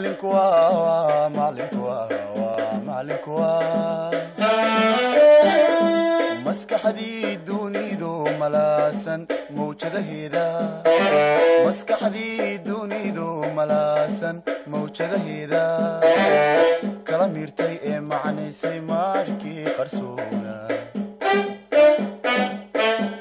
Macalinku waa, macalinku waa, macalinku waa maskaxdii dunidu malaasan mawjadaheeda, maskaxdii dunidu malaasan mawjadaheeda, kala miirtay ee macnaysay maarkii qarsoona,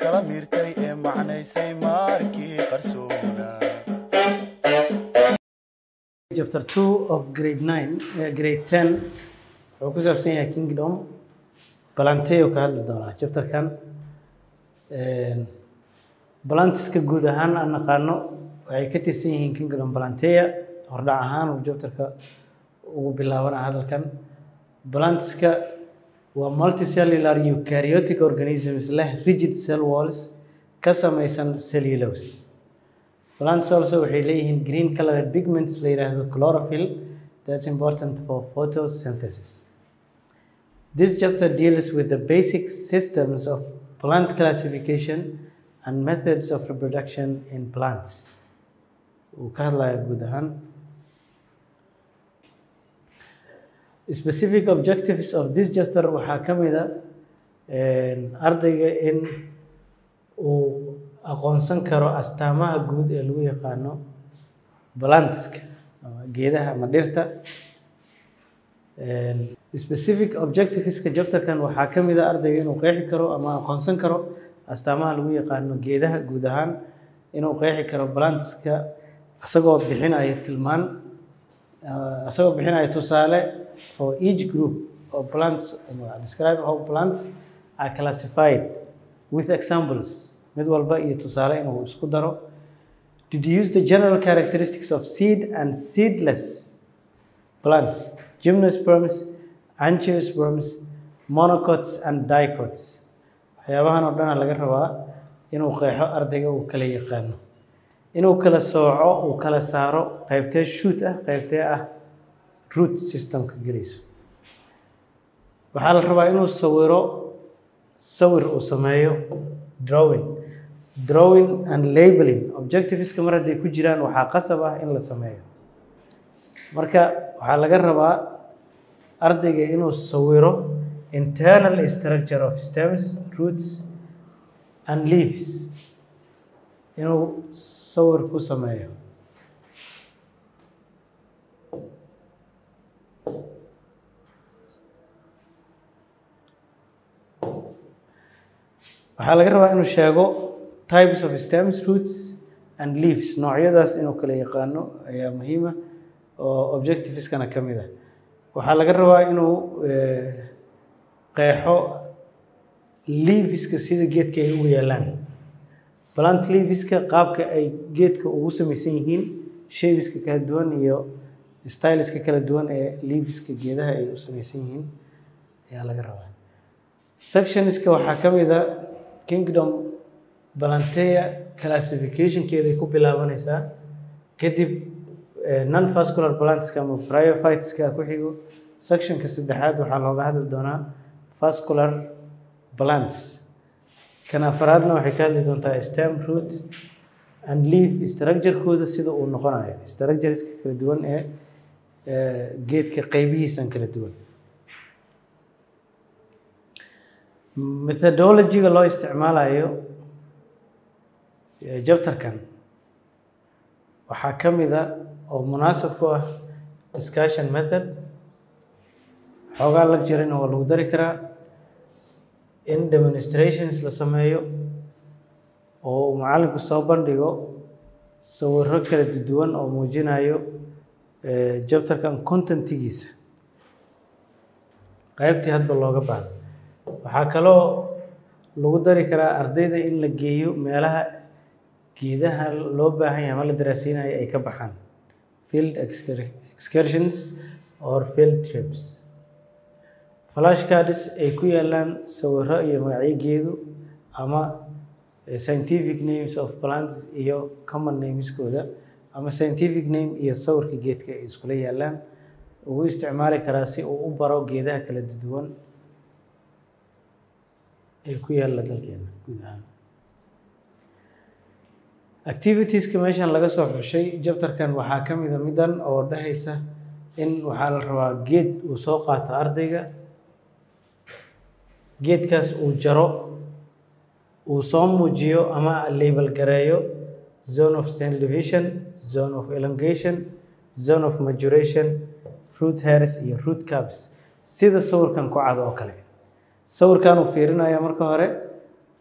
kala miirtay ee macnaysay maarkii qarsoona. Chapter 2 of grade 9, grade 10 wuxuu ku saabsan yahay Kingdom Plantae ka hadli doonaa chapterkan. Plantska guud ahaan aan naqaano waxay ka tirsan yihiin Kingdom Plantae. Hordhac ahaan uu chapterka ugu bilaabana hadalkan. Plantska waa multicellular eukaryotic organisms leh rigid cell walls ka samaysan cellulose. Plants also waxay leeyihiin green colored pigments la yiraahdo chlorophyll that's important for photosynthesis. This chapter deals with the basic systems of plant classification and methods of reproduction in plants. Uu ka hadlaya guud ahaan. Specific objectives of this chapter waxaa ka mid ah ardayga in uu aqoonsan karo astaamaha guud ee lagu yaqaano plantska ama geedaha ama dhirta. Specific objectiveska chapterkan waxaa ka mid ah ardayga inuu qeexi karo ama aqoonsan karo astaamaha lagu yaqaano geedaha guud ahaan, inuu qeexi karo plantska isagoo bixinaya tilmaan, isagoo bixinaya tusaale for each group of plants, describe how plants are classified with examples, mid walba iyo tusaale inuu isku daro. Deduce the general characteristics of seed and seedless plants, gymnosperms, angiosperms, monocots and dicots. Waxyaabahan oo dhan laga rabaa inuu qeexo ardayga, uu kala yaqaano, inuu kala sooco, uu kala saaro qaybtee shoot ah, qaybtee ah root systemka gelayso. Waxaa la rabaa inuu sawiro, sawir uu sameeyo, drawing and labeling. Objectiveska mar hadday ku jiraan waxaa qasab ah in la sameeyo. Marka waxaa laga rabaa ardayga inuu sawiro internal structure of stems, roots and leaves, inuu sawir ku sameeyo. Waxaa laga rabaa inuu sheego types of stems, roots and leaves, noocyadaas inuu kala yaqaano ayaa muhiima oo objectiveskana ka mid ah. Waxaa laga rabaa inuu qeexo leaveska sida geedka ay ugu yaalaan, plant leaveska qaabka ay geedka ugu samaysan yihiin, shapeska kala duwan iyo styleska kala duwan ee leaveska geedaha ay u samaysan yihiin ayaa laga rabaa. Sectionska waxaa ka mid ah Kingdom Plantae classificationkeeday ku bilaabanaysaa, kadib non-vascular plantska ama bryophyteska ku xigo. Sectionka saddexaad waxaa looga hadli doonaa vascular plants. Kan afaraadna waxay ka hadli doontaa stem, root and leaf structure-kooda sida uu noqonayo, structureska kala duwan ee geedka qaybihiisan kala duwan. Methodology-ga loo isticmaalayo chapterkan waxaa ka mid ah oo munaasab ku ah discussion method, xoogaa lecturing waa lagu dari karaa, in demonstrations la sameeyo oo uu macallinku soo bandhigo sawirro kala duwan oo muujinayo chapterkan contentigiisa qaybtii hadba looga baahdo. Waxaa kaloo lagu dari karaa ardayda in la geeyo meelaha geedaha loo baahan yahay ama la daraaseynayo ay ka baxaan, field excursions or field trips. Flashcards ay ku yaalaan sawirro iyo magacyo geedu ama scientific names of plants iyo common nameskooda, ama scientific name iyo sawirka geedka ay iskula yaalaan, ugu isticmaali karaa si uu u baro geedaha kala duwan ee ku yaalla dalkeena guud ahaan. Activitieska meeshan laga soo xushay chapterkan waxaa ka mid a midan oo dhahaysa in waxaa la rabaa geed uu soo qaato ardayga, geedkaas uu jaro, uu soo muujiyo ama label gareeyo zone of cell division, zone of elongation, zone of maturation, root hairs iyo root caps, sida sawirkan ku cad oo kale. Sawirkan uu fiirinaya marka hore,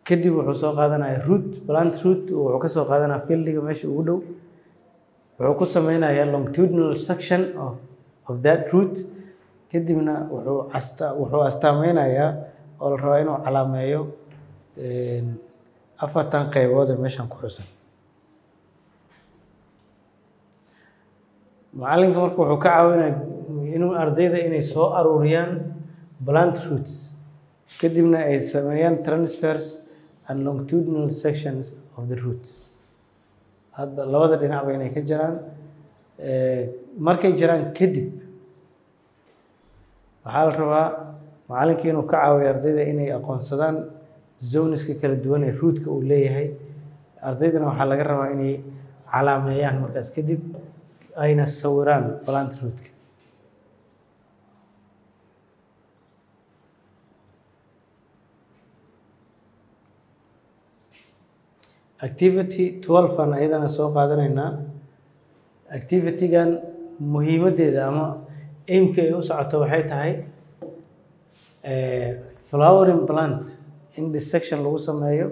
kadib wuxuu soo qaadanaya root, plant root, wuxuu ka soo qaadanaya fieldiga meesha ugu dhow, wuxuu ku sameynayaa longitudinal section of that root, kadibna wuxuu astaameynayaa oo la rabaa inuu calaameeyo afartan qaybood ee meeshan ku xusan. Macallinka marka wuxuu ka caawinayaa inuu ardayda inay soo aruuriyaan plant roots, kadibna ay sameeyaan transfers and longitudinal sections of the roots. Hadda labada dhinacba inay ka jiraan. Markay jiraan kadib waxaa la rabaa macallinka inuu ka caawiyo ardayda inay aqoonsadaan zoneska kala duwan ee rootka uu leeyahay. Ardaydana waxaa laga rabaa inay calaameeyaan markaas kadib ayna sawiraan plant rootka. Activity 12 aan ayadana soo qaadanaynaa. Activity-gan muhiimaddeeda ama aimka ay u socoto waxay tahay flowering plant in dissection lagu sameeyo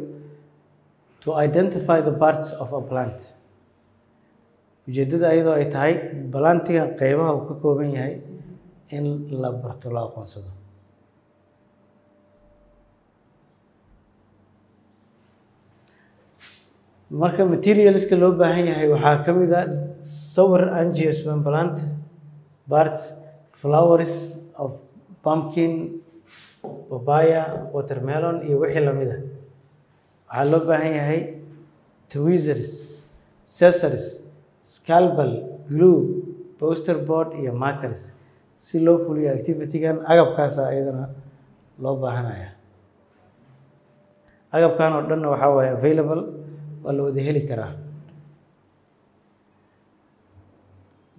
to identify the parts of a plant. Ujeeddada ayadoo ay tahay plantigan qeybaha uu ka kooban yahay in la barto, la aqoonsado. Marka materialska loo baahan yahay waxaa ka mid ah sawir angiosperm plant parts, flowers of pumpkin, papaya, watermelon iyo wixii lamid ah. Waxaa loo baahan yahay tweezers, scissors, scalpel, glue, poster board iyo markers si loo fuliyo activity-gan. Agabkaasa iyadana loo baahanaya. Agabkan oo dhanna waxaa waaye available, waa la wada heli karaa.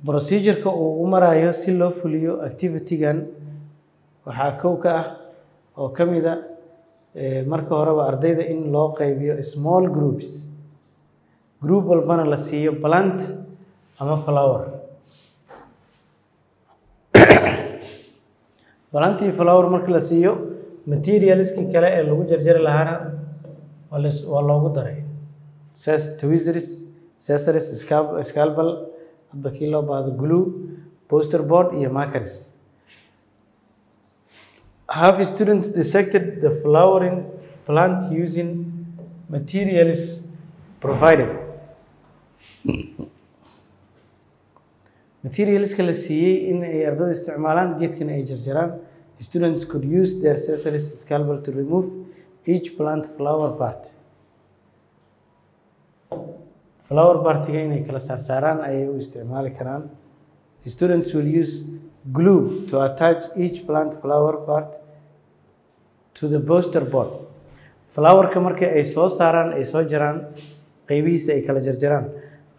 Procedure-ka uu u marayo si loo fuliyo activity-gan waxaa kow ka ah oo ka mid ah marka horeba ardayda in loo qaybiyo small groups, group walbana la siiyo plant ama flower. Plant iyo flower marka la siiyo, materialski kale ee lagu jarjari lahaana waa loogu daray. Tweezers, scissors, scalpel, hadba kii loo baahdo, glue, poster board iyo markers. Have students dissected the flowering plant using materials provided. Materialska la siiyey in ay ardayda isticmaalaan geedkan ay jarjaraan. Students could use their scissors, scalpel to remove each plant flower part. Flower partiga inay kala saarsaaraan ayay u isticmaali karaan. Students will use glue to attach each plant flower part to the poster board. Flowerka markii ay soo saaraan, ay soo jaraan, qaybihiisa ay kala jarjaraan,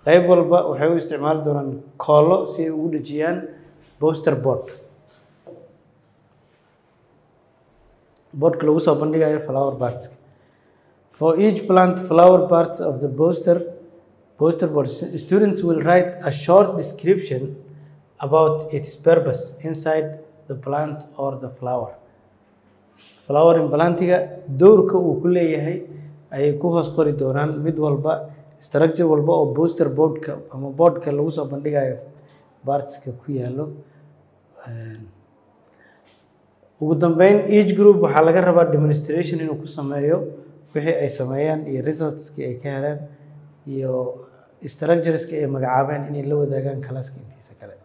qayb walba waxay u isticmaali doonaan koolo si ay ugu dhejiyaan poster board, boardka lagu soo bandhigayo flower parts. For each plant flower parts of the poster board, students will write a short description about its purpose inside the plant or the flower. Flowering plantiga doorka uu ku leeyahay ayay ku hoos qori doonaan mid walba, structure walba oo poster boardka ama boardka lagu soo bandhigayo partska ku yaallo. Ugu dambeyn, each group waxaa laga rabaa demonstration inuu ku sameeyo wixii ay sameeyeen iyo resultskii ay ka heleen iyo structureska ay magacaabeen inay la wadaagaan kalaaska intiisa kale.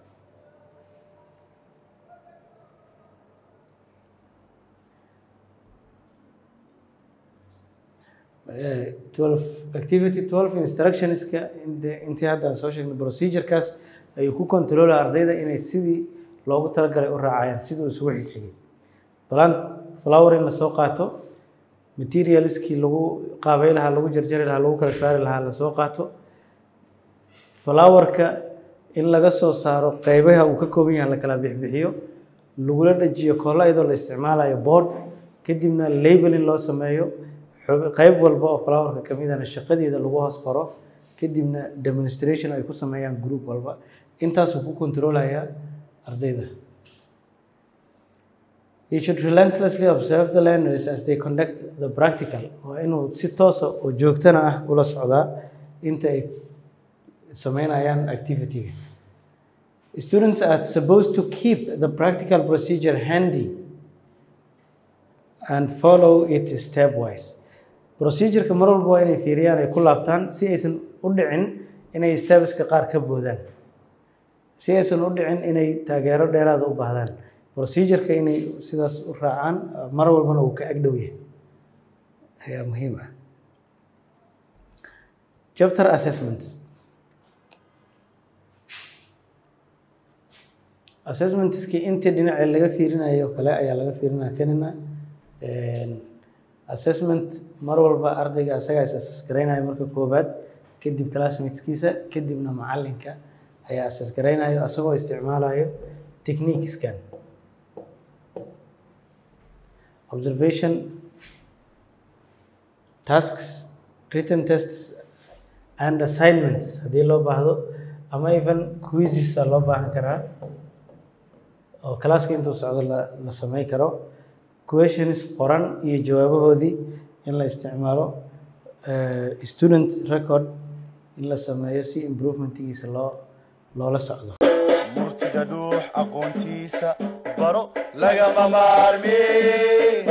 12 activity 12 instructionska intii hadda aan soo sheegnay procedurekaas ayuu ku controla ardayda inay sidii loogu talagalay u raacayaan, sidii uu isugu xigxigay. Plant flower in lasoo qaato, materialskii lagu qaabay lahaa, lagu jarjari lahaa, lagu kala saari lahaa lasoo qaato. Flowerka in laga soo saaro qeybaha uu ka kooban yahay, la kala bixbixiyo, lagula dhajiyo koolo iyadoo la isticmaalayo board, kadibna labeling loo sameeyo, qayb walba oo flowerka ka midana shaqadeeda lagu hoos qoro, kadibna demonstration ay ku sameeyaan group walba. Intaasuu ku controlayaa ardayda. He should relentlessly observe the learners as they conduct the practical. Waa inuu si toosa oo joogtana ah ula socdaa inta ay sameynayaan activity-ga. Students are supposed to keep the practical procedure handy and follow it stepwise. Procedure-ka mar walba waa inay fiiriyaan, ay ku laabtaan, si aysan u dhicin inay steps-ka qaar ka boodaan, si aysan u dhicin inay taageero dheeraada u baahdaan. Procedure-ka inay sidaas u raacaan, mar walbana uu ka agdhow yahay ayaa muhiim ah. Chapter assessments. Assessmentski intii dhinacii laga fiirinayo kale ayaa laga fiirinaya kanina. Assessment mar walba ardayga asagaa is assess garaynayo marka koobaad, kadib classmateskiisa, kadibna macalinka ayaa assess garaynayo asagoo isticmaalayo techniqueskan: observation, tasks, written tests and assignments haddii loo baahdo, ama even quizzes aa loo baahan karaa oo classka intuu socdo la samey karo, questions qoran iyo jawaabahoodii in la isticmaalo, student record in la sameeyo si improvementgiisa loola socdo. Murtida dhuux aqoontiisa baro, lagama maarmin.